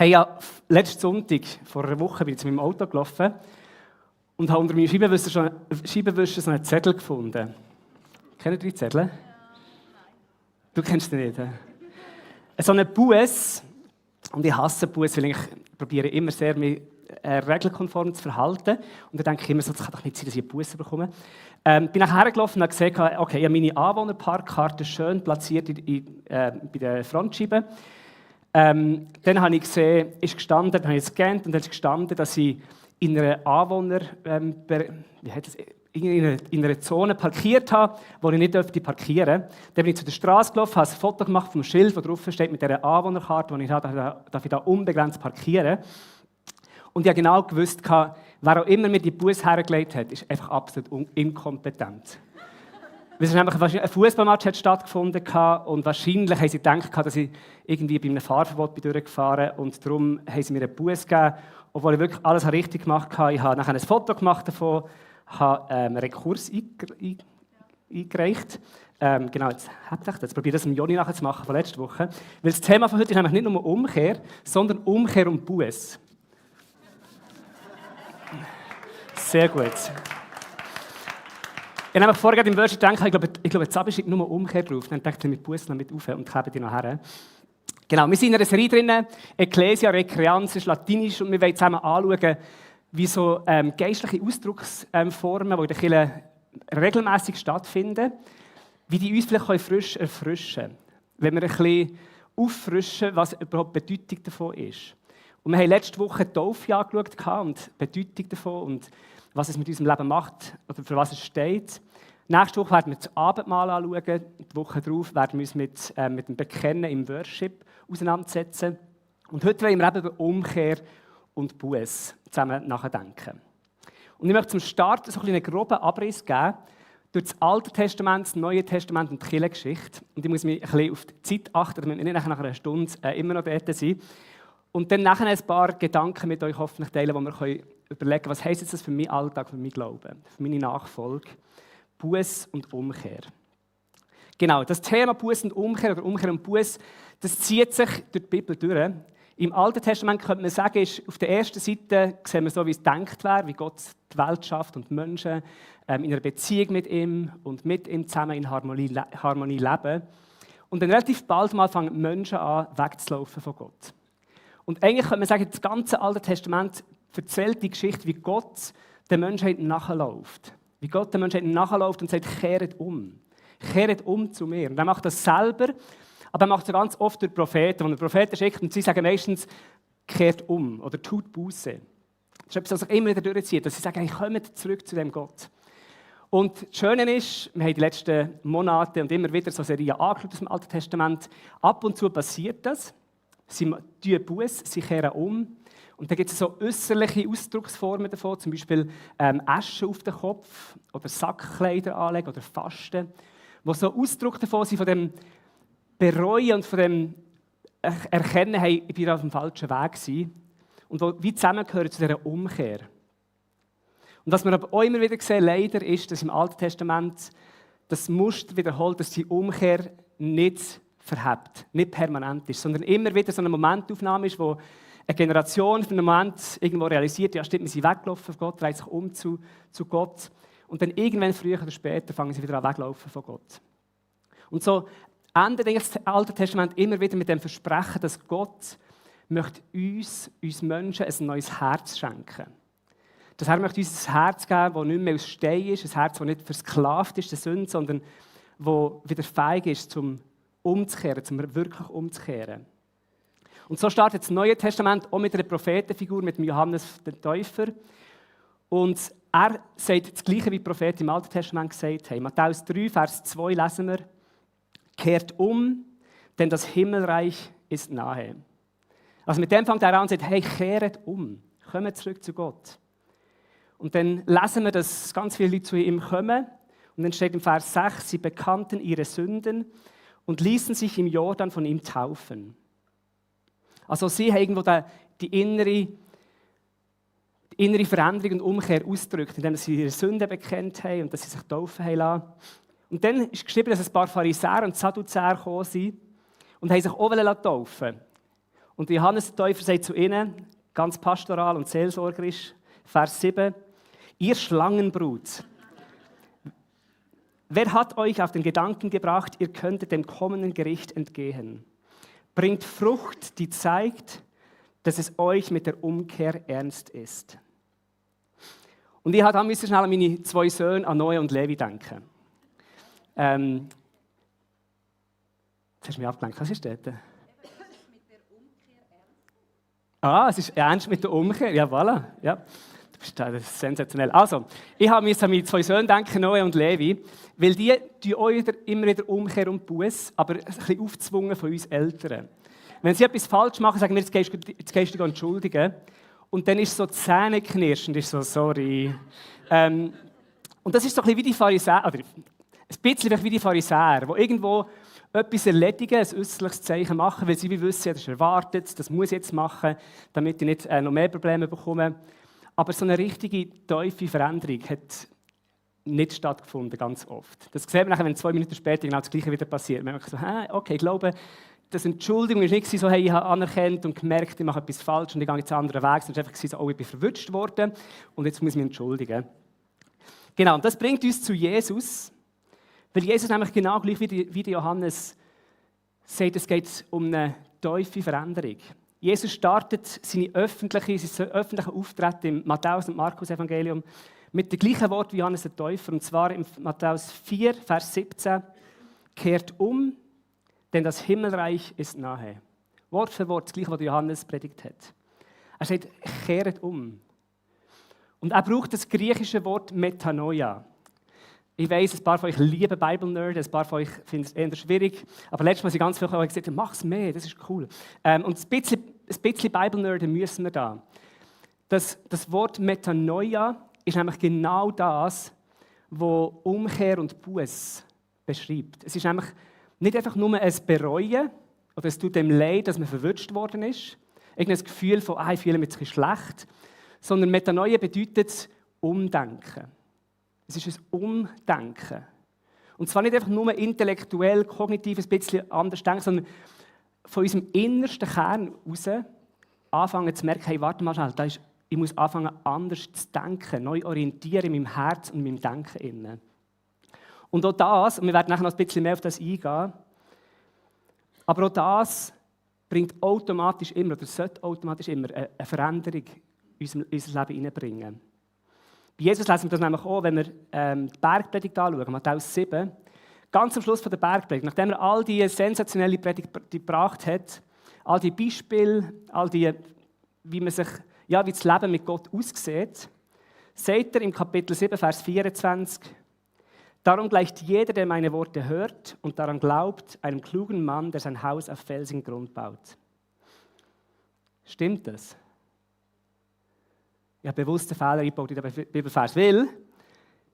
Hey, ja, letzten Sonntag, vor einer Woche, bin ich zu meinem Auto gelaufen und habe unter meinem Scheibenwischer so einen Zettel gefunden. Kennt ihr die Zettel? Du kennst den nicht. So einen Buß, und ich hasse Buß, weil ich probiere immer sehr, mich regelkonform zu verhalten. Und dann denke ich immer so, das kann doch nicht sein, dass ich einen Buß bekomme. Bin nachher hergelaufen und habe gesehen, okay, ich habe meine Anwohnerparkkarte schön platziert bei der Frontscheibe. Dann habe ich gesehen, ist gestanden, dann habe ich gescannt und dann ist gestanden, dass ich in einer in einer Zone parkiert habe, wo ich nicht parkieren durfte. Dann bin ich zu der Straße gelaufen, habe ein Foto gemacht vom Schild, das drauf steht, mit dieser Anwohnerkarte, die ich habe, darf ich da unbegrenzt parkieren. Und ich habe genau gewusst, wer auch immer mir die Busse hergelegt hat, ist einfach absolut inkompetent. Weil es nämlich ein Fußballmatch hat stattgefunden und wahrscheinlich haben sie gedacht, dass ich irgendwie bei einem Fahrverbot durchgefahren bin und darum haben sie mir einen Buß gegeben, obwohl ich wirklich alles richtig gemacht habe. Ich habe nachher ein Foto gemacht davon, habe einen Rekurs eingereicht. Genau, jetzt probiere ich das mit Joni nachher zu machen von letzter Woche. Weil das Thema von heute ist nämlich nicht nur Umkehr, sondern Umkehr und Buß. Sehr gut. Ich habe vorher im Worship gedacht, ich glaube, jetzt ist nur Umkehr drauf. Dann dachte ich mit Buß noch mit auf und gebe die noch her. Genau, wir sind in einer Serie drin, Ecclesia Recreans, ist latinisch, und wir wollen zusammen anschauen, wie so geistliche Ausdrucksformen, die in der Kirche regelmässig stattfinden, wie die uns vielleicht frisch erfrischen können. Wenn wir ein bisschen auffrischen, was überhaupt die Bedeutung davon ist. Und wir haben letzte Woche die Taufe angeschaut und die Bedeutung davon und was es mit unserem Leben macht oder für was es steht. Nächste Woche werden wir das Abendmahl anschauen. Die Woche darauf werden wir uns mit dem Bekennen im Worship auseinandersetzen. Und heute wollen wir eben über Umkehr und Buß zusammen nachdenken. Und ich möchte zum Start so einen groben Abriss geben durch das Alte Testament, das Neue Testament und die Kirchengeschichte. Und ich muss mich ein bisschen auf die Zeit achten, damit wir nicht nach einer Stunde immer noch dort sind. Und dann nachher ein paar Gedanken mit euch hoffentlich teilen, wo wir überlegen können, was heisst jetzt das für meinen Alltag, für meinen Glauben, für meine Nachfolge. Buß und Umkehr. Genau, das Thema Buß und Umkehr oder Umkehr und Buß, das zieht sich durch die Bibel durch. Im Alten Testament könnte man sagen, ist auf der ersten Seite sehen wir so, wie es gedacht wäre, wie Gott die Welt schafft und die Menschen in einer Beziehung mit ihm und mit ihm zusammen in Harmonie leben. Und dann relativ bald mal fangen die Menschen an, wegzulaufen von Gott. Und eigentlich könnte man sagen, das ganze Alte Testament erzählt die Geschichte, wie Gott den Menschen nachläuft. Wie Gott den Menschen nachläuft und sagt, kehret um. Kehret um zu mir. Und er macht das selber, aber er macht es ganz oft durch Propheten. Und Propheten schickt und sie sagen meistens, kehrt um oder tut Buße. Das ist etwas, was sich immer wieder durchzieht, dass sie sagen, hey, kommt zurück zu dem Gott. Und das Schöne ist, wir haben die letzten Monate und immer wieder so Serien angeschaut aus dem Alten Testament. Ab und zu passiert das. Sie tun Buß, sie kehren um. Und dann gibt es so äußerliche Ausdrucksformen davon, zum Beispiel Asche auf den Kopf oder Sackkleider anlegen oder Fasten, wo so Ausdruck davon sind, von dem Bereuen und von dem Erkennen, hey, ich bin auf dem falschen Weg gewesen. Und wo wie zusammengehören zu dieser Umkehr. Und was wir aber auch immer wieder sehen, leider, ist, dass im Alten Testament das Muster wiederholt, dass die Umkehr nicht verhebt, nicht permanent ist, sondern immer wieder so eine Momentaufnahme ist, wo eine Generation für einen Moment irgendwo realisiert, ja stimmt, wir sind weggelaufen von Gott, dreht sich um zu Gott und dann irgendwann früher oder später fangen sie wieder an weglaufen von Gott. Und so endet das Alte Testament immer wieder mit dem Versprechen, dass Gott möchte uns Menschen ein neues Herz schenken. Dass er möchte uns ein Herz geben, das nicht mehr aus Stein ist, ein Herz, das nicht versklavt ist der Sünde, sondern das wieder fähig ist, zum umzukehren, zum wirklich umzukehren. Und so startet das Neue Testament auch mit einer Prophetenfigur, mit Johannes dem Täufer. Und er sagt das Gleiche, wie die Propheten im Alten Testament gesagt haben. Matthäus 3, Vers 2 lesen wir, kehrt um, denn das Himmelreich ist nahe. Also mit dem fängt er an und sagt, hey, kehrt um, kommt zurück zu Gott. Und dann lesen wir, dass ganz viele Leute zu ihm kommen. Und dann steht im Vers 6, sie bekannten ihre Sünden und ließen sich im Jordan von ihm taufen. Also sie haben irgendwo die innere Veränderung und Umkehr ausgedrückt, indem sie ihre Sünden bekennt haben und dass sie sich taufen haben lassen. Und dann ist geschrieben, dass ein paar Pharisäer und Sadduzäer gekommen sind und haben sich auch taufen. Und Johannes der Täufer sagt zu ihnen, ganz pastoral und seelsorgerisch, Vers 7, ihr Schlangenbrut, wer hat euch auf den Gedanken gebracht, ihr könntet dem kommenden Gericht entgehen? Bringt Frucht, die zeigt, dass es euch mit der Umkehr ernst ist. Und ich musste schnell an meine 2 Söhne, an Noe und Levi, denken. Jetzt hast du mich abgelenkt. Was ist das? Es ist ernst mit der Umkehr. Ja, voilà. Ja. Das ist sensationell. Also, ich musste an meine 2 Söhne denken, Noe und Levi, weil die euch immer wieder Umkehr und Buß, aber ein bisschen aufgezwungen von uns Eltern. Wenn sie etwas falsch machen, sagen wir, jetzt gehst du dich entschuldigen. Und dann ist so zähneknirschend, ist so, sorry. Und das ist so ein bisschen wie die Pharisäer, oder ein bisschen wie die Pharisäer, die irgendwo etwas erledigen, ein äußerliches Zeichen machen, weil sie wissen, ja, das ist erwartet, das muss ich jetzt machen, damit ich nicht noch mehr Probleme bekomme. Aber so eine richtige, tiefe Veränderung hat nicht stattgefunden, ganz oft. Das sieht man nachher, wenn 2 Minuten später genau das Gleiche wieder passiert. Man merkt so, okay, ich glaube, das Entschuldigung war nicht so, hey, ich habe anerkannt und gemerkt, ich mache etwas falsch und ich gehe jetzt einen anderen Weg. Es war einfach so, oh, ich bin verwutscht worden und jetzt muss ich mich entschuldigen. Genau, und das bringt uns zu Jesus, weil Jesus nämlich genau gleich wie Johannes sagt, es geht um eine tiefe Veränderung. Jesus startet sein öffentliches Auftreten im Matthäus- und Markus-Evangelium mit dem gleichen Wort wie Johannes der Täufer, und zwar in Matthäus 4, Vers 17, kehrt um, denn das Himmelreich ist nahe. Wort für Wort, das gleiche, was Johannes predigt hat. Er sagt, kehrt um. Und er braucht das griechische Wort Metanoia. Ich weiss, ein paar von euch lieben Bible-Nerd, ein paar von euch finden es eher schwierig. Aber letztes Mal haben sie ganz viele gesagt, mach es mehr, das ist cool. Und ein bisschen Bible-Nerden müssen wir da. Das Wort Metanoia ist nämlich genau das, was Umkehr und Buß beschreibt. Es ist nämlich nicht einfach nur ein Bereuen, oder es tut dem leid, dass man verwutscht worden ist. Irgendein Gefühl von, ich fühle mich jetzt schlecht. Sondern Metanoia bedeutet Umdenken. Es ist ein Umdenken. Und zwar nicht einfach nur intellektuell, kognitiv ein bisschen anders denken, sondern von unserem innersten Kern heraus anfangen zu merken, hey, warte mal schnell, ich muss anfangen, anders zu denken, neu orientieren in meinem Herz und in meinem Denken. Und auch das, und wir werden nachher noch ein bisschen mehr auf das eingehen, aber auch das bringt automatisch immer, oder sollte automatisch immer, eine Veränderung in unser Leben hineinbringen. Bei Jesus lesen wir das nämlich auch, wenn wir die Bergpredigt anschauen, Matthäus 7. Ganz am Schluss von der Bergpredigt, nachdem er all die sensationelle Predigt gebracht hat, all die Beispiele, wie das Leben mit Gott aussieht, sagt er im Kapitel 7, Vers 24, darum gleicht jeder, der meine Worte hört und daran glaubt, einem klugen Mann, der sein Haus auf felsigen Grund baut. Stimmt das? Ich habe bewusst einen Fehler eingebaut in den Bibelvers, weil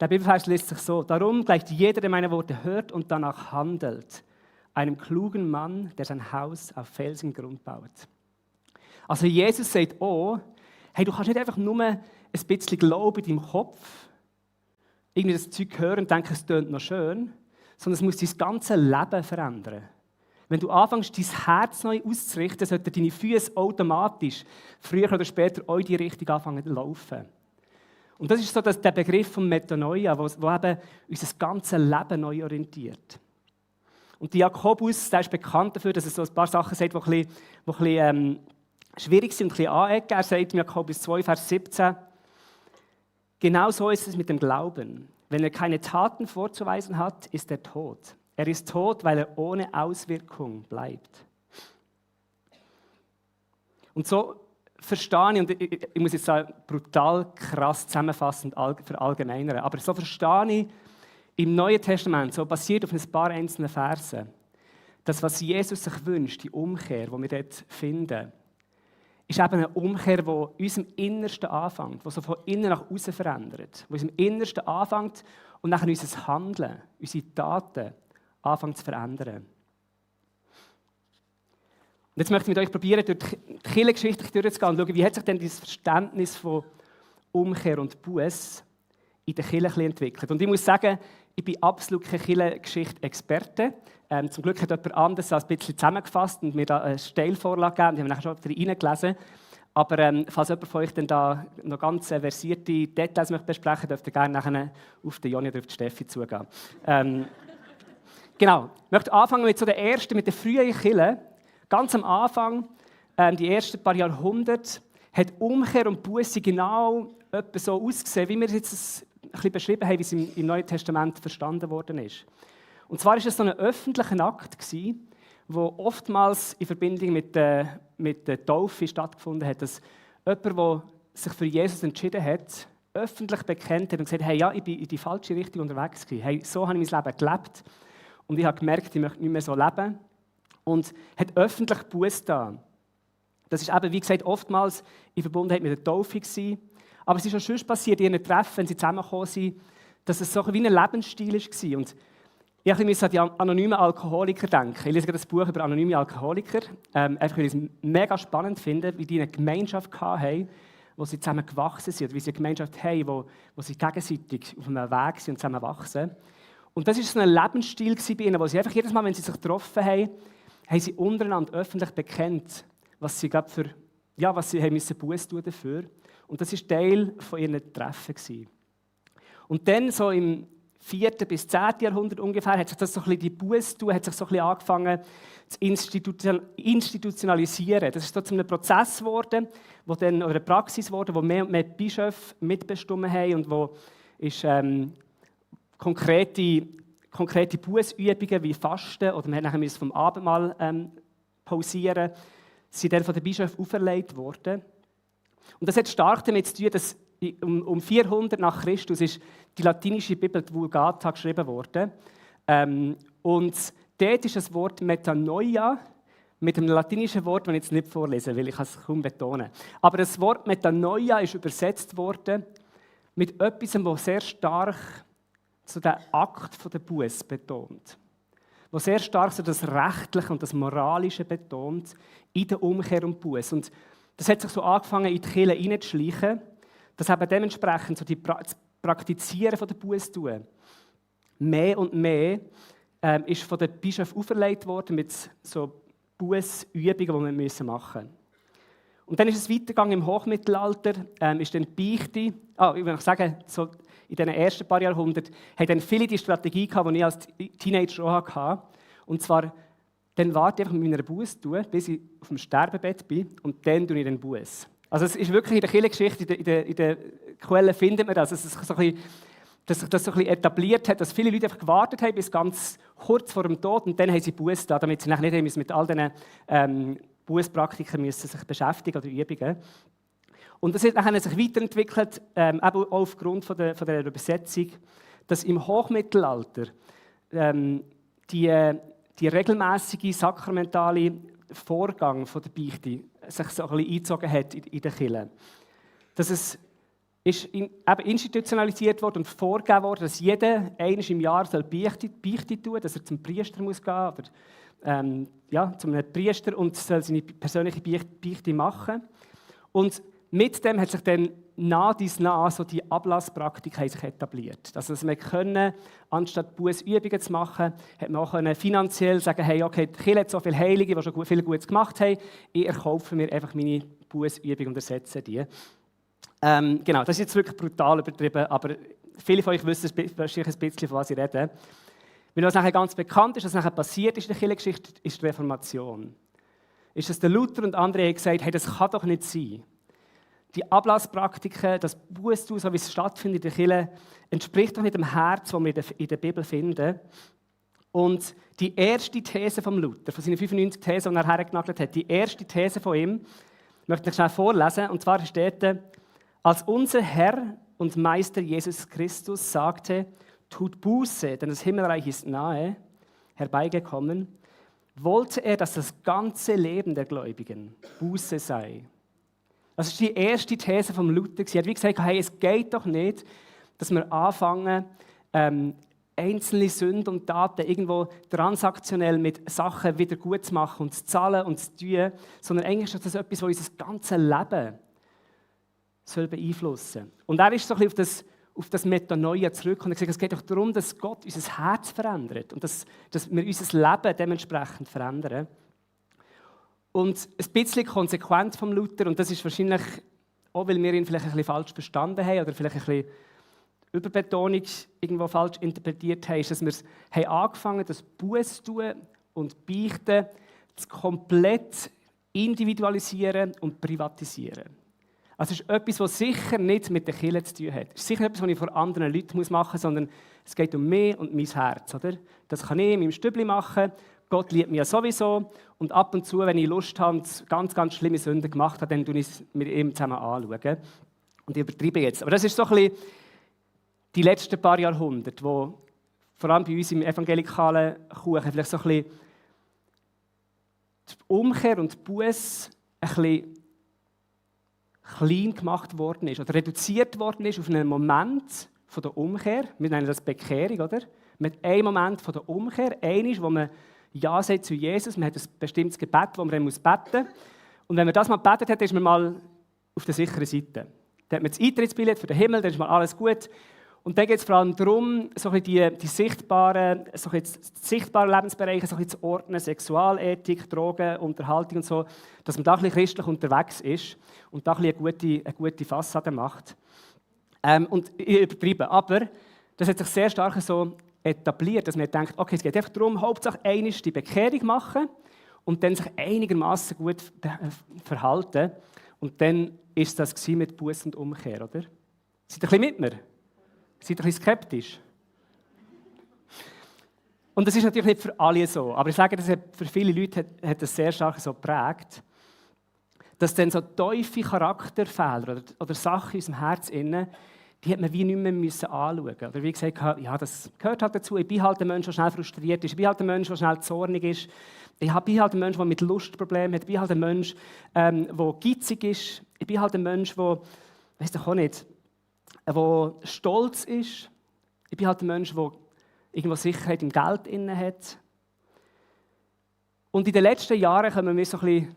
der Bibelvers liest sich so: Darum gleicht jeder, der meine Worte hört und danach handelt, einem klugen Mann, der sein Haus auf felsigen Grund baut. Also Jesus sagt auch, hey, du kannst nicht einfach nur ein bisschen Glauben in deinem Kopf, irgendwie das Zeug hören und denken, es tönt noch schön, sondern es muss dein ganzes Leben verändern. Wenn du anfängst, dein Herz neu auszurichten, sollten deine Füße automatisch früher oder später auch in die Richtung anfangen zu laufen. Und das ist so der Begriff von Metanoia, wo eben unser ganzes Leben neu orientiert. Und der Jakobus, der ist bekannt dafür, dass er so ein paar Sachen sagt, die ein bisschen schwierig sind und ein bisschen anecken. Er sagt in Jakobus 2, Vers 17, genau so ist es mit dem Glauben. Wenn er keine Taten vorzuweisen hat, ist er tot. Er ist tot, weil er ohne Auswirkung bleibt. Und so verstehe ich, und ich muss jetzt sagen, brutal krass zusammenfassend verallgemeinern, aber so verstehe ich im Neuen Testament, so basiert auf ein paar einzelnen Versen, das, was Jesus sich wünscht, die Umkehr, die wir dort finden, ist eben eine Umkehr, die unserem Innersten anfängt, die so von innen nach außen verändert, die unserem Innersten anfängt und nachher unser Handeln, unsere Taten anfangen zu verändern. Und jetzt möchte ich mit euch probieren, durch die Kirchengeschichte durchzugehen und schauen, wie hat sich denn dieses Verständnis von Umkehr und Buß in der Kirche entwickelt. Und ich muss sagen, ich bin absolut kein Kirchengeschichte-Experte. Zum Glück hat jemand anderes das ein bisschen zusammengefasst und mir da eine Steilvorlage gegeben. Die haben wir nachher schon reingelesen. Aber falls jemand von euch dann da noch ganz versierte Details besprechen möchte, dürft ihr gerne nachher auf den Joni oder auf die Steffi zugehen. Genau. Ich möchte anfangen mit mit der frühen Kirche. Ganz am Anfang, die ersten paar Jahrhunderte, hat Umkehr und Buße genau etwa so ausgesehen, wie wir es jetzt ein bisschen beschrieben haben, wie es im Neuen Testament verstanden worden ist. Und zwar war es so ein öffentlicher Akt, der oftmals in Verbindung mit der Taufe stattgefunden hat, dass jemand, der sich für Jesus entschieden hat, öffentlich bekennt hat und gesagt hat, hey, ja, ich bin in die falsche Richtung unterwegs gewesen. Hey, so habe ich mein Leben gelebt und ich habe gemerkt, ich möchte nicht mehr so leben. Und hat öffentlich Buße getan. Das ist eben, wie gesagt, oftmals in Verbundenheit mit der Taufe gewesen. Aber es ist auch schon passiert in ihren Treffen, wenn sie zusammengekommen sind, dass es so wie ein Lebensstil war. Und ich musste an die anonymen Alkoholiker denken. Ich lese gerade das Buch über anonyme Alkoholiker. Einfach, weil ich es mega spannend finde, wie die eine Gemeinschaft hatten, wo sie zusammen gewachsen sind. Oder wie sie eine Gemeinschaft haben, wo sie gegenseitig auf einem Weg sind und zusammen wachsen. Und das war so ein Lebensstil bei ihnen, wo sie einfach jedes Mal, wenn sie sich getroffen haben, haben sie untereinander öffentlich bekennt, was sie haben müssen Buße tun dafür. Und das war Teil von ihren Treffen. Und dann, so im 4. bis 10. Jahrhundert ungefähr, hat sich das so ein bisschen, die Buße hat sich so ein bisschen angefangen zu institutionalisieren. Das ist so zu einem Prozess geworden, oder eine Praxis geworden, wo mehr und mehr Bischöfe mitbestimmt haben und wo ist, konkrete Bußübungen wie Fasten oder man musste vom Abendmahl pausieren, sind dann von den Bischöfen auferlegt worden. Und das hat stark damit zu tun, dass um 400 nach Christus ist die latinische Bibel, die Vulgata, geschrieben worden. Und dort ist das Wort Metanoia mit einem latinischen Wort, das ich jetzt nicht vorlesen will, ich es kaum betonen. Aber das Wort Metanoia ist übersetzt worden mit etwas, das sehr stark so den Akt der Buße betont. Was sehr stark so das Rechtliche und das Moralische betont in der Umkehr und Buße. Und das hat sich so angefangen, in die Kirche hineinzuschleichen, dass eben dementsprechend so das Praktizieren von der Buße tun. Mehr und mehr ist von den Bischöfen auferlegt worden mit so Bußübungen, die wir machen müssen. Und dann ist es weitergegangen im Hochmittelalter, ist dann Beichte, ich will noch sagen, so in den ersten paar Jahrhunderten haben dann viele die Strategie gehabt, die ich als Teenager auch hatte. Und zwar, dann warte ich einfach mit meiner Buße tun, bis ich auf dem Sterbebett bin und dann tue ich den Buße. Also es ist wirklich in der Kirchengeschichte, in der Quelle findet man das, dass sich das so ein bisschen etabliert hat, dass viele Leute einfach gewartet haben bis ganz kurz vor dem Tod und dann haben sie Buße da, damit sie nachher nicht mit all diesen Bußpraktiken sich beschäftigen oder Übungen. Und das hat nachher sich weiterentwickelt, eben auch aufgrund von der Übersetzung, dass im Hochmittelalter die regelmäßige sakramentale Vorgang von der Beichte sich so ein bisschen eingezogen hat in der Kirche. Dass es ist eben institutionalisiert worden und vorgegeben worden, dass jeder einmal im Jahr Beichte tun soll, dass er zum Priester muss gehen oder zu einem Priester und soll seine persönliche Beichte machen. Und mit dem hat sich dann nach so die Ablasspraktik sich etabliert. Also, dass man können, anstatt Bußübungen zu machen, hat man auch finanziell sagen, hey, okay, die Kirche hat so viele Heilige, die schon viel Gutes gemacht haben, ich erkaufe mir einfach meine Bußübung und ersetze die. Genau, das ist jetzt wirklich brutal übertrieben, aber viele von euch wissen wahrscheinlich ein bisschen, von was ich rede. Weil was nachher ganz bekannt ist, was nachher passiert ist in der Kirchengeschichte, ist die Reformation. Ist es der Luther und andere haben gesagt, hey, das kann doch nicht sein. Die Ablasspraktiken, das Bußtun, so wie es stattfindet in der Kirche, entspricht doch nicht dem Herz, das wir in der Bibel finden. Und die erste These von Luther, von seinen 95 Thesen, die er hergenagelt hat, die erste These von ihm, möchte ich schnell vorlesen. Und zwar steht da, als unser Herr und Meister Jesus Christus sagte, tut Buße, denn das Himmelreich ist nahe, herbeigekommen, wollte er, dass das ganze Leben der Gläubigen Buße sei. Das ist die erste These von Luther. Er hat wie gesagt, hey, es geht doch nicht, dass wir anfangen, einzelne Sünden und Taten irgendwo transaktionell mit Sachen wieder gut zu machen und zu zahlen und zu tun, sondern eigentlich ist das etwas, das unser ganzes Leben soll beeinflussen. Und er ist so ein bisschen auf das Metanoia zurück und gesagt, es geht doch darum, dass Gott unser Herz verändert und dass wir unser Leben dementsprechend verändern. Und ein bisschen konsequent vom Luther, und das ist wahrscheinlich auch, weil wir ihn vielleicht ein bisschen falsch verstanden haben oder vielleicht ein bisschen Überbetonung irgendwo falsch interpretiert haben, ist, dass wir es haben angefangen, das Buß tun und Beichten zu komplett individualisieren und privatisieren. Also es ist etwas, was sicher nicht mit der Kirche zu tun hat. Es ist sicher etwas, was ich vor anderen Leuten machen muss, sondern es geht um mich und mein Herz. Oder? Das kann ich in meinem Stübli machen. Gott liebt mich ja sowieso. Und ab und zu, wenn ich Lust habe und ganz, ganz schlimme Sünden gemacht habe, dann schaue ich es mit ihm zusammen an. Und ich übertreibe jetzt. Aber das ist so ein bisschen die letzten paar Jahrhunderte, wo vor allem bei uns im evangelikalen Kuchen vielleicht so ein bisschen die Umkehr und die Buß ein bisschen klein gemacht worden ist oder reduziert worden ist auf einen Moment von der Umkehr. Wir nennen das Bekehrung, oder? Mit einem Moment von der Umkehr, einmal, wo man Ja sagt zu Jesus, man hat ein bestimmtes Gebet, das man beten muss. Und wenn man das mal gebetet hat, ist man mal auf der sicheren Seite. Dann hat man das Eintrittsbillett für den Himmel, dann ist mal alles gut. Und dann geht es vor allem darum, so die sichtbaren Lebensbereiche so zu ordnen, Sexualethik, Drogen, Unterhaltung und so, dass man da ein bisschen christlich unterwegs ist und da ein bisschen eine gute Fassade macht. Und ich übertreibe, aber das hat sich sehr stark so etabliert, dass man denkt, okay, es geht einfach darum, Hauptsache einmal die Bekehrung machen und dann sich einigermaßen gut verhalten. Und dann ist das mit Buß und Umkehr, oder? Seid ihr ein bisschen mit mir? Seid ihr ein bisschen skeptisch? Und das ist natürlich nicht für alle so. Aber ich sage, das hat für viele Leute hat das sehr stark so geprägt, dass dann so tiefe Charakterfehler oder Sachen in unserem Herz innen, die hat man wie nicht mehr anschauen müssen. Oder wie gesagt, ja, das gehört halt dazu. Ich bin halt ein Mensch, der schnell frustriert ist. Ich bin halt ein Mensch, der schnell zornig ist. Ich bin halt ein Mensch, der mit Lustproblemen hat. Ich bin halt ein Mensch, der geizig ist. Ich bin halt ein Mensch, der, weiss doch auch nicht, der stolz ist. Ich bin halt ein Mensch, der irgendwo Sicherheit im Geld inne hat. Und in den letzten Jahren kommen wir so ein bisschen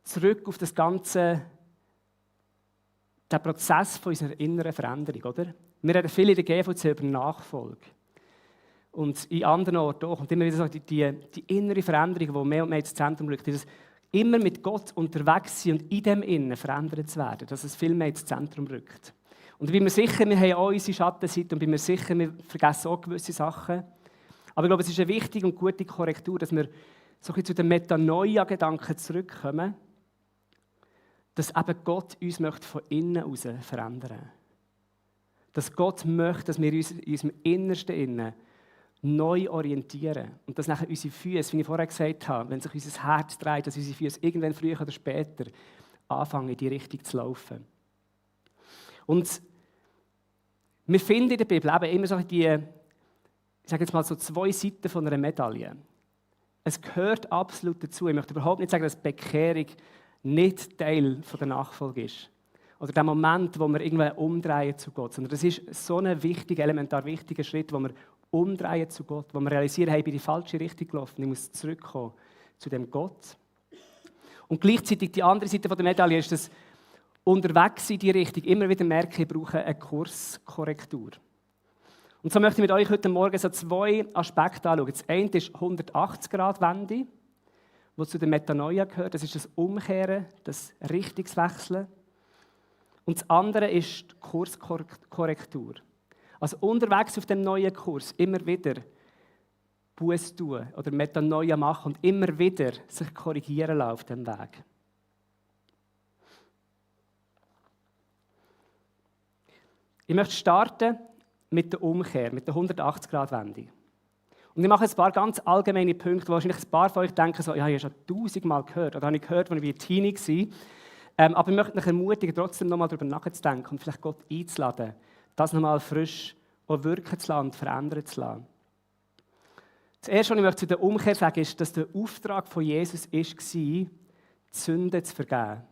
zurück auf das ganze, den Prozess von unserer inneren Veränderung, oder? Wir reden viel in der GVC über Nachfolge. Und in anderen Orten auch. Und immer wieder so die innere Veränderung, die mehr und mehr ins Zentrum rückt, ist immer mit Gott unterwegs sein und in dem Innen verändert zu werden, dass es viel mehr ins Zentrum rückt. Und ich bin mir sicher, wir haben auch unsere Schattenseite und bin mir sicher, wir vergessen auch gewisse Sachen. Aber ich glaube, es ist eine wichtige und gute Korrektur, dass wir so ein bisschen zu den Metanoia-Gedanken zurückkommen, dass eben Gott uns möchte von innen heraus verändern. Dass Gott möchte, dass wir uns in unserem Innersten innen neu orientieren. Und dass nachher unsere Füße, wie ich vorher gesagt habe, wenn sich unser Herz dreht, dass unsere Füße irgendwann früher oder später anfangen, in die Richtung zu laufen. Und wir finden in der Bibel eben immer so ich sage jetzt mal so zwei Seiten von einer Medaille. Es gehört absolut dazu. Ich möchte überhaupt nicht sagen, dass Bekehrung nicht Teil der Nachfolge ist. Oder der Moment, wo wir irgendwann umdrehen zu Gott. Sondern das ist so ein wichtiger, elementar wichtiger Schritt, wo wir umdrehen zu Gott, wo wir realisieren, hey, ich bin in die falsche Richtung gelaufen, ich muss zurückkommen zu dem Gott. Und gleichzeitig die andere Seite der Medaille ist, dass unterwegs in die Richtung immer wieder merke, ich brauche eine Kurskorrektur. Und so möchte ich mit euch heute Morgen so zwei Aspekte anschauen. Das eine ist 180-Grad-Wende, die zu der Metanoia gehört. Das ist das Umkehren, das Richtungswechseln. Und das andere ist die Kurskorrektur. Also unterwegs auf dem neuen Kurs immer wieder Buß tun oder Metanoia machen und immer wieder sich korrigieren lassen auf dem Weg. Ich möchte starten mit der Umkehr, mit der 180-Grad-Wende. Und ich mache ein paar ganz allgemeine Punkte, wo wahrscheinlich ein paar von euch denken, so, ja, ich habe schon 1000-mal gehört oder habe ich gehört, als ich wie Teenie war. Aber ich möchte euch ermutigen, trotzdem nochmal darüber nachzudenken und vielleicht Gott einzuladen, das nochmal frisch auch wirken zu lassen und verändern zu lassen. Das Erste, was ich möchte zu der Umkehr sagen, ist, dass der Auftrag von Jesus war, die Sünden zu vergeben.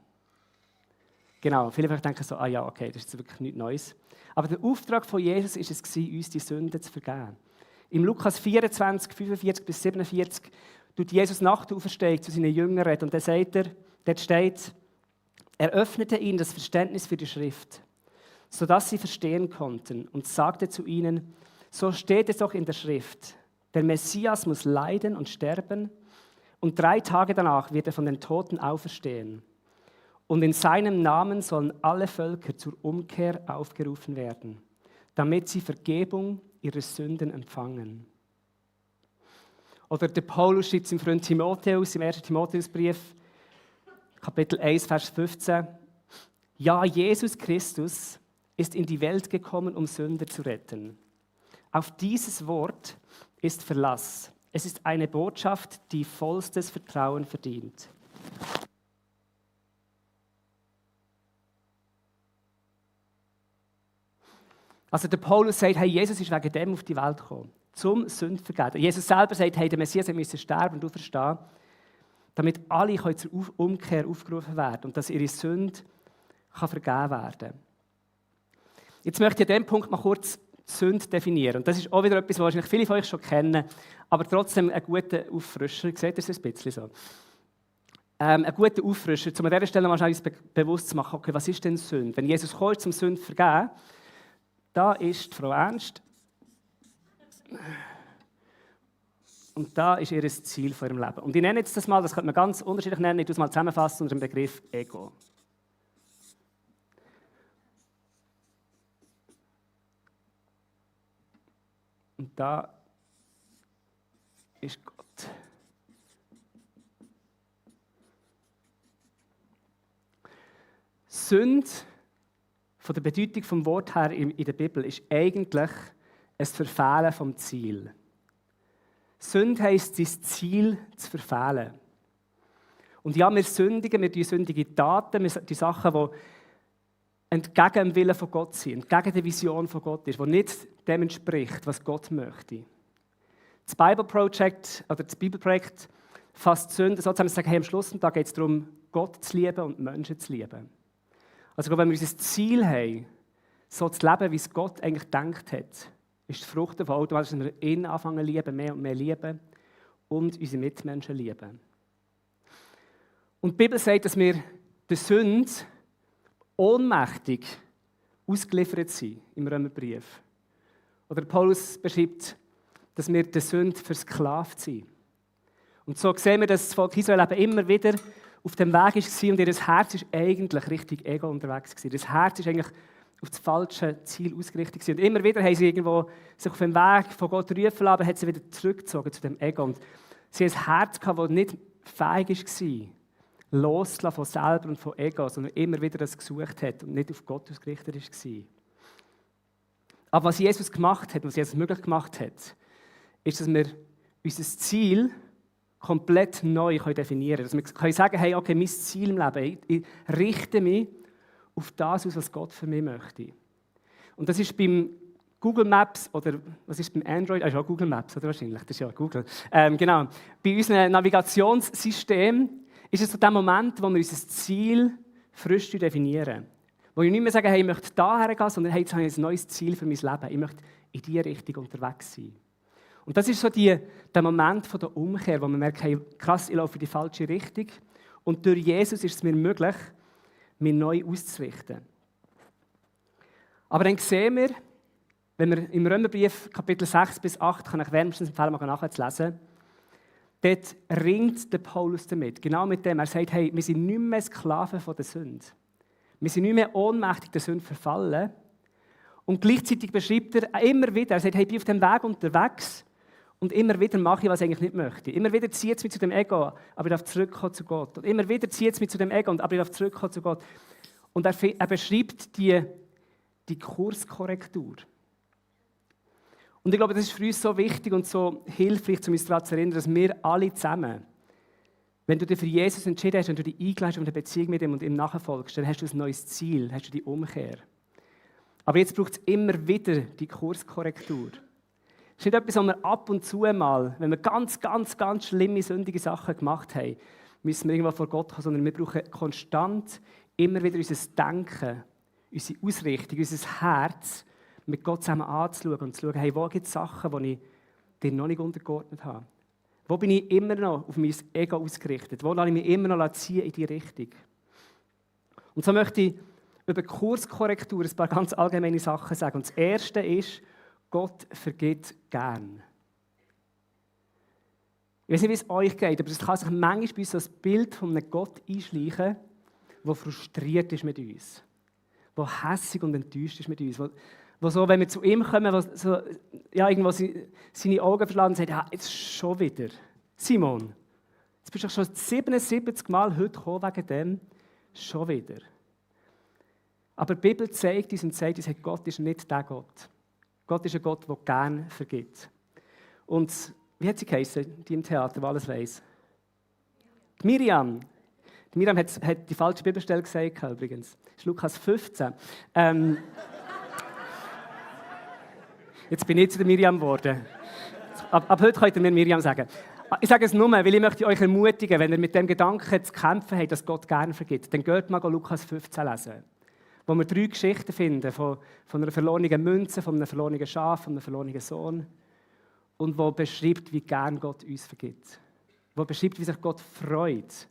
Genau, viele von euch denken so, ja, okay, das ist wirklich nichts Neues. Aber der Auftrag von Jesus war es, uns die Sünden zu vergeben. Im Lukas 24, 45 bis 47 tut Jesus nach der Auferstehung zu seinen Jüngern reden. Und dort steht, er öffnete ihnen das Verständnis für die Schrift. sodass sie verstehen konnten, und sagte zu ihnen: So steht es doch in der Schrift, der Messias muss leiden und sterben, und 3 Tage danach wird er von den Toten auferstehen. Und in seinem Namen sollen alle Völker zur Umkehr aufgerufen werden, damit sie Vergebung ihrer Sünden empfangen. Oder der Paulus schreibt es im Freund Timotheus, im 1. Timotheusbrief, Kapitel 1, Vers 15. Ja, Jesus Christus ist in die Welt gekommen, um Sünder zu retten. Auf dieses Wort ist Verlass. Es ist eine Botschaft, die vollstes Vertrauen verdient. Also der Paulus sagt, hey, Jesus ist wegen dem auf die Welt gekommen, zum Sündvergeben. Jesus selber sagt, hey, der Messias musste sterben und auferstehen, damit alle zur Umkehr aufgerufen werden und dass ihre Sünde vergeben werden kann. Jetzt möchte ich an diesem Punkt mal kurz die Sünde definieren. Und das ist auch wieder etwas, was wahrscheinlich viele von euch schon kennen, aber trotzdem ein guter Auffrischer. Seht ihr es ein bisschen so? Ein guter Auffrischer, um an dieser Stelle mal uns bewusst zu machen, okay, was ist denn Sünde? Wenn Jesus kommt, zum Sünde zu vergeben, da ist Frau Ernst. Und da ist ihr Ziel von ihrem Leben. Und ich nenne jetzt das mal, das könnte man ganz unterschiedlich nennen, ich tue es mal zusammenfassen unter dem Begriff Ego. Und da ist Gott. Sünde, von der Bedeutung vom Wort her in der Bibel, ist eigentlich ein Verfehlen vom Ziel. Sünde heisst, sein Ziel zu verfehlen. Und ja, wir sündigen, wir tun sündige Taten, wir tun Sachen, die entgegen dem Willen von Gott sind, entgegen der Vision von Gott ist, die nicht dem entspricht, was Gott möchte. Das Bible Project oder das Bibelprojekt fasst Sünde so zusammen, dass wir sagen, hey, am Schluss des Tages geht es darum, Gott zu lieben und Menschen zu lieben. Also wenn wir unser Ziel haben, so zu leben, wie es Gott eigentlich gedacht hat, ist die Frucht davon automatisch, dass wir ihn anfangen zu lieben, mehr und mehr lieben und unsere Mitmenschen lieben. Und die Bibel sagt, dass wir der Sünde ohnmächtig ausgeliefert sind im Römerbrief. Oder Paulus beschreibt, dass wir der Sünde versklavt sind. Und so sehen wir, dass das Volk Israel eben immer wieder auf dem Weg war und ihr Herz ist eigentlich richtig Ego unterwegs gewesen. Das Herz ist eigentlich auf das falsche Ziel ausgerichtet gewesen. Und immer wieder haben sie irgendwo sich auf dem Weg von Gott rufen lassen, hat sie wieder zurückgezogen zu dem Ego. Und sie haben ein Herz gehabt, das nicht fähig war, loszulassen von selber und von Ego, sondern immer wieder das gesucht hat und nicht auf Gott ausgerichtet war. Aber was Jesus gemacht hat, was Jesus möglich gemacht hat, ist, dass wir unser Ziel komplett neu definieren können. Dass wir können sagen, hey, okay, mein Ziel im Leben, ich richte mich auf das aus, was Gott für mich möchte. Und das ist beim Google Maps oder was ist beim Android? Ist auch Google Maps, oder wahrscheinlich? Das ist ja Google. Genau. Bei unserem Navigationssystem ist es so der Moment, wo wir unser Ziel frisch definieren. Wo ich nicht mehr sage, hey, ich möchte daher gehen, sondern hey, jetzt habe ich ein neues Ziel für mein Leben. Ich möchte in diese Richtung unterwegs sein. Und das ist so der Moment von der Umkehr, wo man merkt, hey, krass, ich laufe in die falsche Richtung. Und durch Jesus ist es mir möglich, mich neu auszurichten. Aber dann sehen wir, wenn wir im Römerbrief Kapitel 6 bis 8, kann ich wärmstens empfehlen, mal nachzulesen, dort ringt der Paulus damit, genau mit dem. Er sagt, hey, wir sind nicht mehr Sklaven von der Sünde. Wir sind nicht mehr ohnmächtig der Sünde verfallen. Und gleichzeitig beschreibt er immer wieder, er sagt, hey, ich bin auf dem Weg unterwegs und immer wieder mache ich, was ich eigentlich nicht möchte. Immer wieder zieht es mich zu dem Ego, aber ich darf zurückkommen zu Gott. Und immer wieder zieht es mich zu dem Ego, aber ich darf zurückkommen zu Gott. Und er beschreibt die Kurskorrektur. Und ich glaube, das ist für uns so wichtig und so hilfreich, um uns daran zu erinnern, dass wir alle zusammen, wenn du dich für Jesus entschieden hast, wenn du dich eingeladen hast und eine Beziehung mit ihm und ihm nachfolgst, dann hast du ein neues Ziel, hast du die Umkehr. Aber jetzt braucht es immer wieder die Kurskorrektur. Es ist nicht etwas, was wir ab und zu mal, wenn wir ganz schlimme, sündige Sachen gemacht haben, müssen wir irgendwo vor Gott kommen, sondern wir brauchen konstant immer wieder unser Denken, unsere Ausrichtung, unser Herz mit Gott zusammen anzuschauen und zu schauen, hey, wo gibt es Sachen, die ich dir noch nicht untergeordnet habe? Wo bin ich immer noch auf mein Ego ausgerichtet? Wo lasse ich mich immer noch ziehen in die Richtung? Und so möchte ich über Kurskorrektur ein paar ganz allgemeine Sachen sagen. Und das Erste ist, Gott vergibt gern. Ich weiß nicht, wie es euch geht, aber es kann sich manchmal bei uns so ein Bild von einem Gott einschleichen, der frustriert ist mit uns, der hässig und enttäuscht ist mit uns, wo so, wenn wir zu ihm kommen, wo so, ja, irgendwo seine Augen verschlagen und sagt, ja, jetzt schon wieder. Simon, jetzt bist du doch schon 77 Mal heute gekommen wegen dem, schon wieder. Aber die Bibel zeigt uns und sagt uns, Gott ist nicht der Gott. Gott ist ein Gott, der gerne vergibt. Und wie hat sie geheißen, die im Theater, die alles weiss? Die Miriam. Die Miriam hat die falsche Bibelstelle gesagt, übrigens. Das ist Lukas 15. Jetzt bin ich zu der Miriam geworden. Ab heute könnt ihr mir Miriam sagen. Ich sage es nur, weil ich möchte euch ermutigen, wenn ihr mit dem Gedanken zu kämpfen habt, dass Gott gerne vergibt, dann geht mal Lukas 15 lesen. Wo wir 3 Geschichten finden, von einer verlorenen Münze, von einem verlorenen Schaf, von einem verlorenen Sohn. Und wo beschreibt, wie gern Gott uns vergibt. Wo beschreibt, wie sich Gott freut,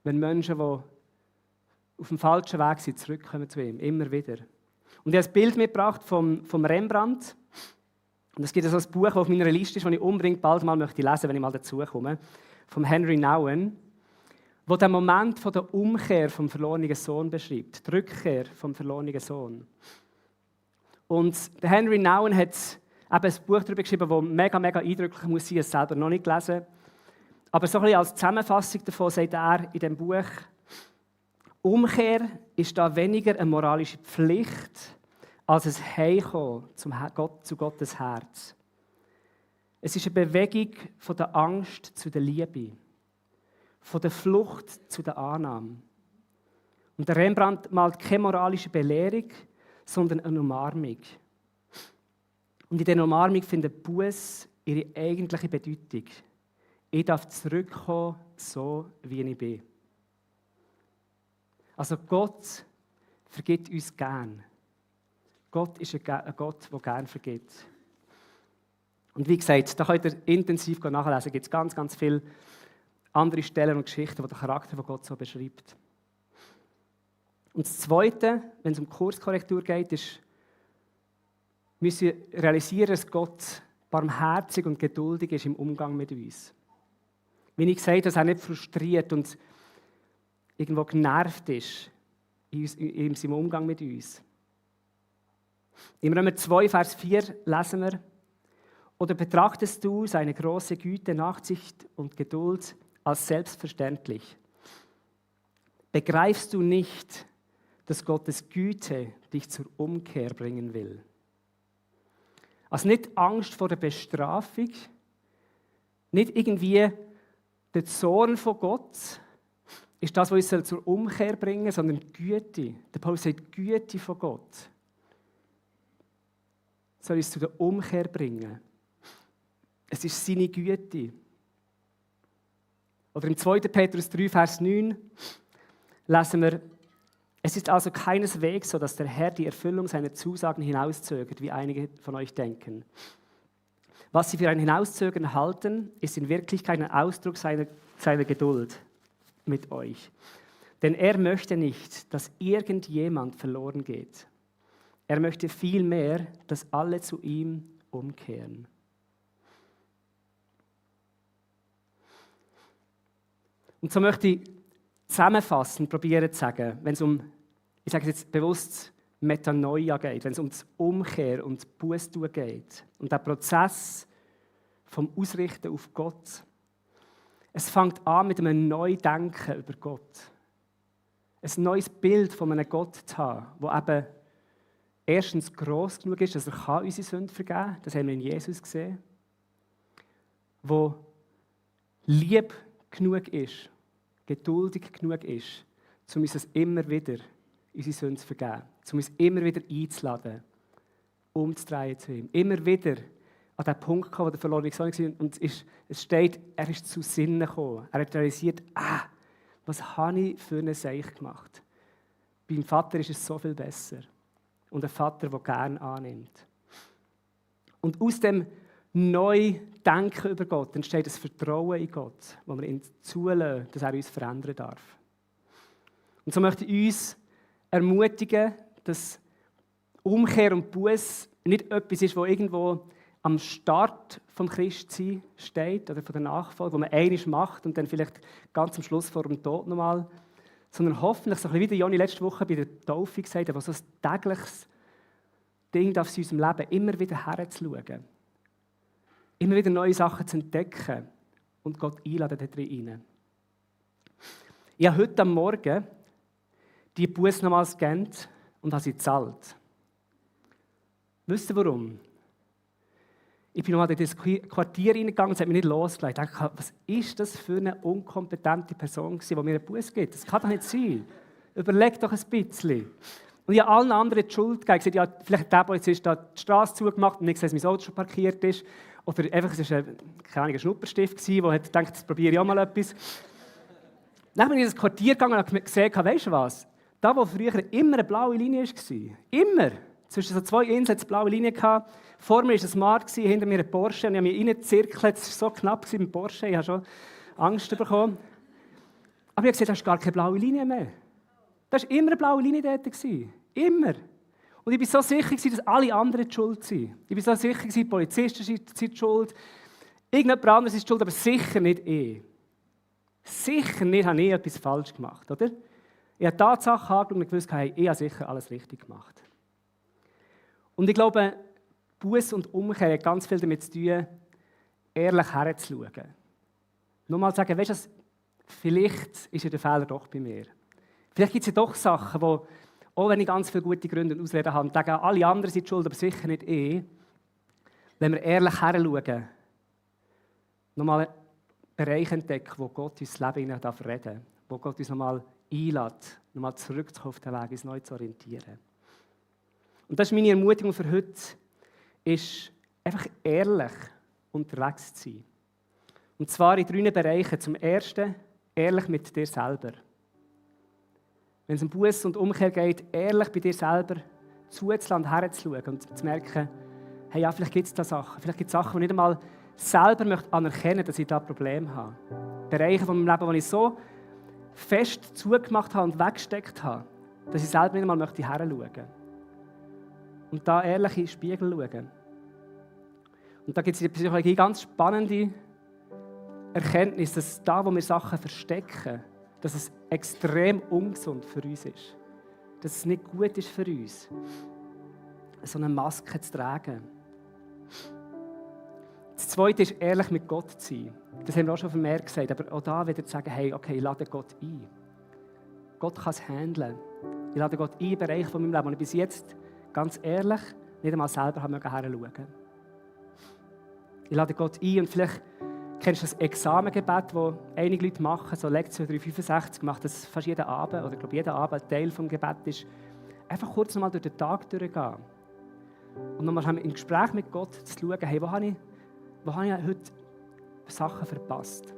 wenn Menschen, die auf dem falschen Weg sind, zurückkommen zu ihm. Immer wieder. Und ich habe ein Bild mitgebracht vom Rembrandt. Und es gibt so ein Buch, das auf meiner Liste ist, das ich unbedingt bald mal lesen möchte, wenn ich mal dazukomme. Vom Henry Nouwen, wo der Moment von der Umkehr vom verlorenen Sohn beschreibt. Die Rückkehr vom verlorenen Sohn. Und der Henry Nouwen hat eben ein Buch darüber geschrieben, das mega, mega eindrücklich muss sein, es selber noch nicht gelesen. Aber so ein bisschen als Zusammenfassung davon sagt er in dem Buch, Umkehr ist da weniger eine moralische Pflicht, als ein Heimkommen zu Gottes Herz. Es ist eine Bewegung von der Angst zu der Liebe, von der Flucht zu der Annahme. Und der Rembrandt malt keine moralische Belehrung, sondern eine Umarmung. Und in dieser Umarmung findet Buß ihre eigentliche Bedeutung. Ich darf zurückkommen, so wie ich bin. Also Gott vergibt uns gern. Gott ist ein Gott, der gern vergibt. Und wie gesagt, da könnt ihr intensiv nachlesen. Es gibt ganz, ganz viele andere Stellen und Geschichten, die den Charakter von Gott so beschreibt. Und das Zweite, wenn es um Kurskorrektur geht, ist, wir müssen realisieren, dass Gott barmherzig und geduldig ist im Umgang mit uns. Wie ich gesagt habe, dass er nicht frustriert und irgendwo genervt ist in seinem Umgang mit uns. Im Römer 2, Vers 4 lesen wir, oder betrachtest du seine große Güte, Nachsicht und Geduld als selbstverständlich? Begreifst du nicht, dass Gottes Güte dich zur Umkehr bringen will? Also nicht Angst vor der Bestrafung, nicht irgendwie der Zorn von Gott ist das, was uns zur Umkehr bringen soll, sondern die Güte. Der Paulus sagt, die Güte von Gott soll uns zu der Umkehr bringen. Es ist seine Güte. Oder im 2. Petrus 3, Vers 9 lesen wir, es ist also keineswegs so, dass der Herr die Erfüllung seiner Zusagen hinauszögert, wie einige von euch denken. Was sie für ein Hinauszögern halten, ist in Wirklichkeit ein Ausdruck seiner Geduld mit euch. Denn er möchte nicht, dass irgendjemand verloren geht. Er möchte vielmehr, dass alle zu ihm umkehren. Und so möchte ich zusammenfassend probieren zu sagen, wenn es um, ich sage es jetzt bewusst, Metanoia geht, wenn es um die Umkehr und das Bußtun geht und der Prozess vom Ausrichten auf Gott. Es fängt an mit einem Neudenken über Gott. Ein neues Bild von einem Gott zu haben, der eben erstens gross genug ist, dass er unsere Sünden vergeben kann. Das haben wir in Jesus gesehen. Der lieb genug ist, geduldig genug ist, um uns immer wieder unsere Sünden zu vergeben, um uns immer wieder einzuladen, umzudrehen zu ihm. Immer wieder an den Punkt gekommen, wo der verlorene Sohn war. Und es steht, er ist zu Sinnen gekommen. Er hat realisiert, was habe ich für eine Seich gemacht? Beim Vater ist es so viel besser. Und ein Vater, der gerne annimmt. Und aus dem Neudenken über Gott entsteht das Vertrauen in Gott, wo wir ihn zulassen, dass er uns verändern darf. Und so möchte ich uns ermutigen, dass Umkehr und Buß nicht etwas ist, das irgendwo am Start vom Christsein steht oder von der Nachfolge, wo man einmal macht und dann vielleicht ganz am Schluss vor dem Tod nochmal, sondern hoffentlich, so ein bisschen wie Joni letzte Woche bei der Taufe gesagt hat, wo so ein tägliches Ding darf in unserem Leben immer wieder herzuschauen, immer wieder neue Sachen zu entdecken und Gott einladen da rein. Ich habe heute am Morgen die Buße nochmals gescannt und habe sie gezahlt. Wisst ihr warum? Ich bin nochmal in das Quartier reingegangen und es hat mich nicht losgelassen. Ich dachte, was ist das für eine unkompetente Person, die mir eine Buße gibt? Das kann doch nicht sein. Überleg doch ein bisschen. Und ich habe allen anderen die Schuld gegeben. Ich habe gesagt, ja, vielleicht der Polizist hat die Straße zugemacht und nicht gesehen, dass mein Auto schon parkiert ist. Oder einfach, es war ein Schnupperstift, der hat gedacht, jetzt probiere ich auch mal etwas. Dann bin ich in das Quartier gegangen und habe gesehen, weißt du was? Da, wo früher immer eine blaue Linie war, immer, zwischen so zwei Inseln hatte es eine blaue Linie. Vor mir war ein Smart, hinter mir ein Porsche. Und ich habe mich reingezirkelt. Es war so knapp mit dem Porsche. Ich habe schon Angst bekommen. Aber ich habe gesehen, da ist gar keine blaue Linie mehr. Da war immer eine blaue Linie dort. Immer. Und ich war so sicher, dass alle anderen die schuld sind. Ich war so sicher, die Polizisten sind die schuld. Irgendjemand anderes ist die schuld, aber sicher nicht ich. Sicher nicht, habe ich etwas falsch gemacht, oder? Ich habe die Tatsache angeschaut und gewusst, hey, ich habe sicher alles richtig gemacht. Und ich glaube, Buß und Umkehr hat ganz viel damit zu tun, ehrlich herzuschauen. Nochmal sagen, weißt du, vielleicht ist ja der Fehler doch bei mir. Vielleicht gibt es ja doch Sachen, wo, auch wenn ich ganz viele gute Gründe und Ausreden habe, und denke, alle anderen sind schuld, aber sicher nicht ich. Wenn wir ehrlich herschauen, nochmal einen Bereich entdecken, wo Gott uns das Leben reden darf, wo Gott uns nochmal einlädt, nochmal zurückzukommen auf den Weg, uns neu zu orientieren. Und das ist meine Ermutigung für heute, ist einfach ehrlich unterwegs zu sein. Und zwar in 3 Bereichen. Zum Ersten, ehrlich mit dir selber. Wenn es um Buß und Umkehr geht, ehrlich bei dir selber zuzulassen, herzuschauen und zu merken, hey, ja, vielleicht gibt es da Sachen. Vielleicht gibt es Sachen, die ich nicht einmal selber möchte anerkennen möchte, dass ich da ein Problem habe. Bereiche von meinem Leben, die ich so fest zugemacht habe und weggesteckt habe, dass ich selber nicht einmal möchte hinschauen möchte. Und da ehrlich in den Spiegel schauen. Und da gibt es in der Psychologie ganz spannende Erkenntnis, dass da, wo wir Sachen verstecken, dass es extrem ungesund für uns ist. Dass es nicht gut ist für uns, so eine Maske zu tragen. Das Zweite ist, ehrlich mit Gott zu sein. Das haben wir auch schon vermehrt gesagt, aber auch da wieder zu sagen, hey, okay, ich lade Gott ein. Gott kann es handeln. Ich lade Gott ein in den Bereich von meinem Leben. Und ich bis jetzt, ganz ehrlich, nicht einmal selber hinschauen. Ich lade Gott ein und vielleicht kennst du das Examengebet, das einige Leute machen, so Lektion 365, macht das fast jeden Abend, oder ich glaube jeden Abend ein Teil des Gebets ist, einfach kurz nochmal durch den Tag durchgehen. Und nochmal im Gespräch mit Gott zu schauen, hey, wo habe ich heute Sachen verpasst?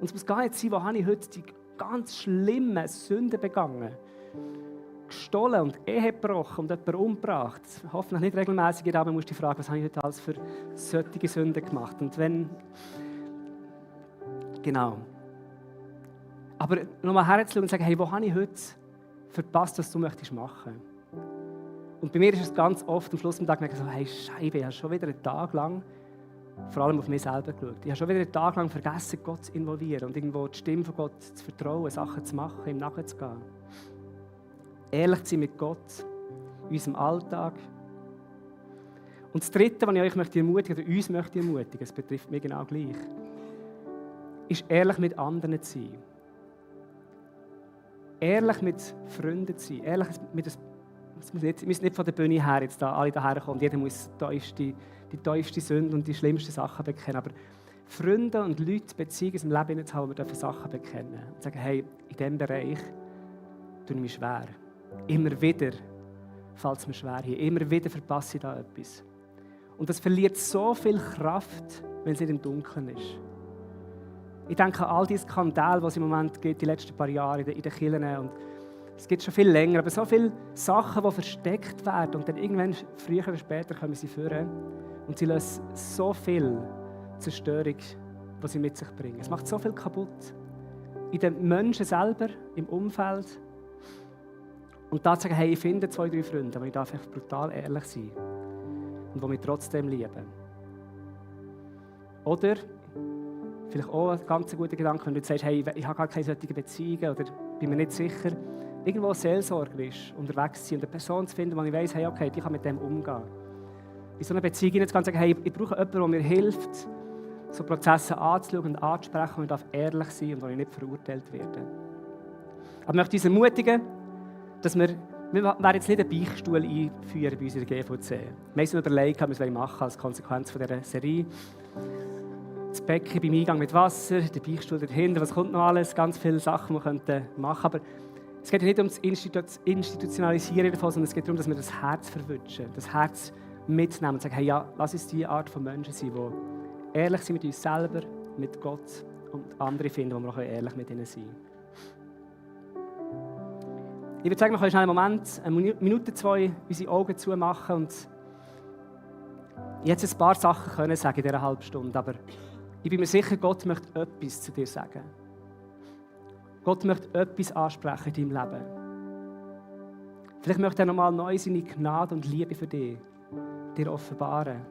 Und es muss gar nicht sein, wo habe ich heute die ganz schlimmen Sünden begangen, gestohlen und Ehe gebrochen und jemanden umgebracht. Hoffentlich nicht regelmäßig, aber man muss die Frage, was habe ich heute alles für solche Sünden gemacht? Und wenn... Genau. Aber nochmal herzuschauen und sagen, hey, wo habe ich heute verpasst, was du möchtest machen? Und bei mir ist es ganz oft am Schluss des Tages so, hey, Scheibe, ich habe schon wieder einen Tag lang vor allem auf mich selber geschaut. Ich habe schon wieder einen Tag lang vergessen, Gott zu involvieren und irgendwo die Stimme von Gott zu vertrauen, Sachen zu machen, ihm nachzugehen. Ehrlich zu sein mit Gott, in unserem Alltag. Und das Dritte, was ich euch möchte ermutigen, oder uns möchte ermutigen, es betrifft mich genau gleich, ist ehrlich mit anderen zu sein. Ehrlich mit Freunden zu sein. Ehrlich mit wir müssen nicht von der Bühne her jetzt da, alle daher kommen. Jeder muss die tiefste Sünde und die schlimmsten Sachen bekennen. Aber Freunde und Leute, Beziehungen in unserem Leben zu haben, wir dürfen Sachen bekennen. Und sagen, hey, in diesem Bereich tue ich mich schwer. Immer wieder fällt es mir schwer hier. Immer wieder verpasse ich da etwas. Und das verliert so viel Kraft, wenn es nicht im Dunkeln ist. Ich denke an all die Skandale, die es im Moment gibt, die letzten paar Jahre in den Kirchen. Und es gibt schon viel länger, aber so viele Sachen, die versteckt werden. Und dann irgendwann, früher oder später, kommen sie führen. Und sie lösen so viel Zerstörung, die sie mit sich bringen. Es macht so viel kaputt. In den Menschen selber, im Umfeld. Und da zu sagen, hey, ich finde 2, 3 Freunde, aber ich darf echt brutal ehrlich sein und die mich trotzdem lieben. Oder vielleicht auch ein ganz guter Gedanke, wenn du jetzt sagst, hey, ich habe gar keine solchen Beziehungen oder bin mir nicht sicher, irgendwo seelsorgerisch unterwegs zu sein und eine Person zu finden, wo ich weiss, hey, okay, die kann mit dem umgehen. In so einer Beziehung jetzt kann ich sagen, hey, ich brauche jemanden, der mir hilft, so Prozesse anzuschauen und anzusprechen, und ich darf ehrlich sein und wo ich nicht verurteilt werde. Aber ich möchte uns ermutigen, dass wir werden jetzt nicht einen Beichtstuhl einführen bei uns in der GVC. Wir haben uns überlegt, was wir machen als Konsequenz von dieser Serie. Das Becken beim Eingang mit Wasser, der Beichtstuhl dahinter, was kommt noch alles, ganz viele Sachen, die wir machen könnten. Es geht nicht um das Institutionalisieren davon, sondern es geht darum, dass wir das Herz verwünschen, das Herz mitnehmen und sagen, hey, ja, lass uns die Art von Menschen sein, die ehrlich sind mit uns selber, mit Gott und andere finden, wo wir auch ehrlich mit ihnen sein können. Ich würde sagen, wir können schnell einen Moment, eine Minute, 2, unsere Augen zumachen und jetzt ein paar Sachen können sagen in dieser halben Stunde, aber ich bin mir sicher, Gott möchte etwas zu dir sagen. Gott möchte etwas ansprechen in deinem Leben. Vielleicht möchte er nochmal neu seine Gnade und Liebe für dich dir offenbaren.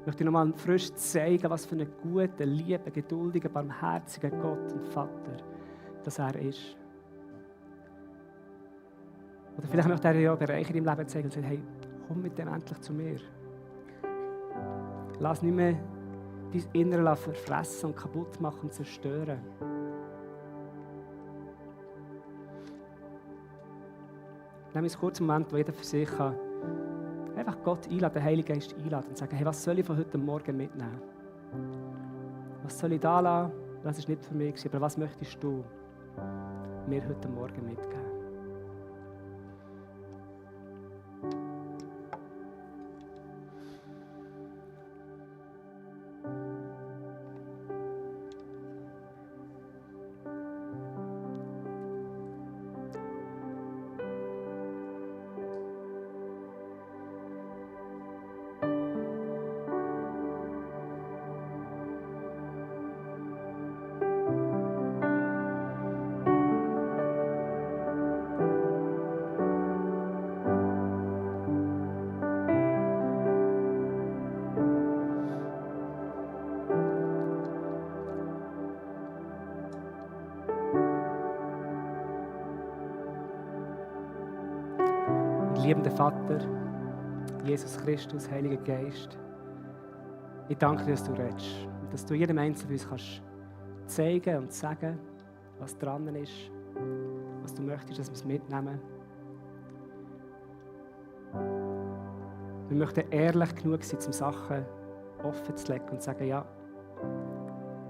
Ich möchte dir nochmal frisch zeigen, was für einen guten, lieben, geduldigen, barmherzigen Gott und Vater das er ist. Oder vielleicht möchte er dir ja Bereiche in deinem Leben zeigen und sagen, hey, komm mit dem endlich zu mir. Lass nicht mehr dein Innere verfressen und kaputt machen und zerstören. Nehmen wir einen kurzen Moment, wo jeder für sich kann, einfach Gott einladen, den Heiligen Geist einladen und sagen, hey, was soll ich von heute Morgen mitnehmen? Was soll ich da lassen? Das ist nicht für mich, aber was möchtest du mir heute Morgen mitgeben? Liebender Vater, Jesus Christus, Heiliger Geist, ich danke dir, dass du redest und dass du jedem Einzelnen von uns kannst zeigen und sagen, was dran ist, was du möchtest, dass wir es mitnehmen. Wir möchten ehrlich genug sein, um Sachen offen zu legen und zu sagen, ja,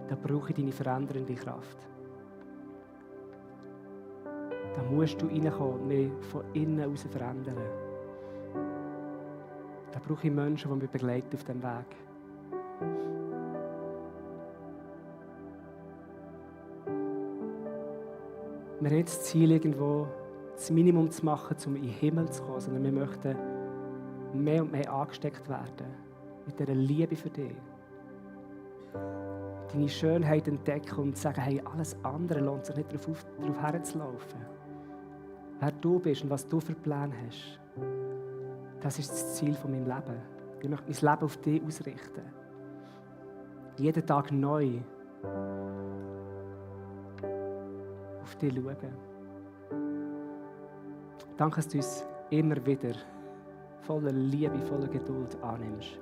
da brauche ich deine verändernde Kraft. Da musst du reinkommen und mich von innen heraus verändern. Da brauche ich Menschen, die mich begleiten auf diesem Weg. Wir haben nicht das Ziel, irgendwo das Minimum zu machen, um in den Himmel zu kommen, sondern wir möchten mehr und mehr angesteckt werden mit dieser Liebe für dich. Deine Schönheit entdecken und sagen, hey, alles andere lohnt sich nicht darauf herzulaufen. Wer du bist und was du für Pläne hast, das ist das Ziel von meinem Leben. Ich möchte mein Leben auf dich ausrichten. Jeden Tag neu auf dich schauen. Danke, dass du uns immer wieder voller Liebe, voller Geduld annimmst.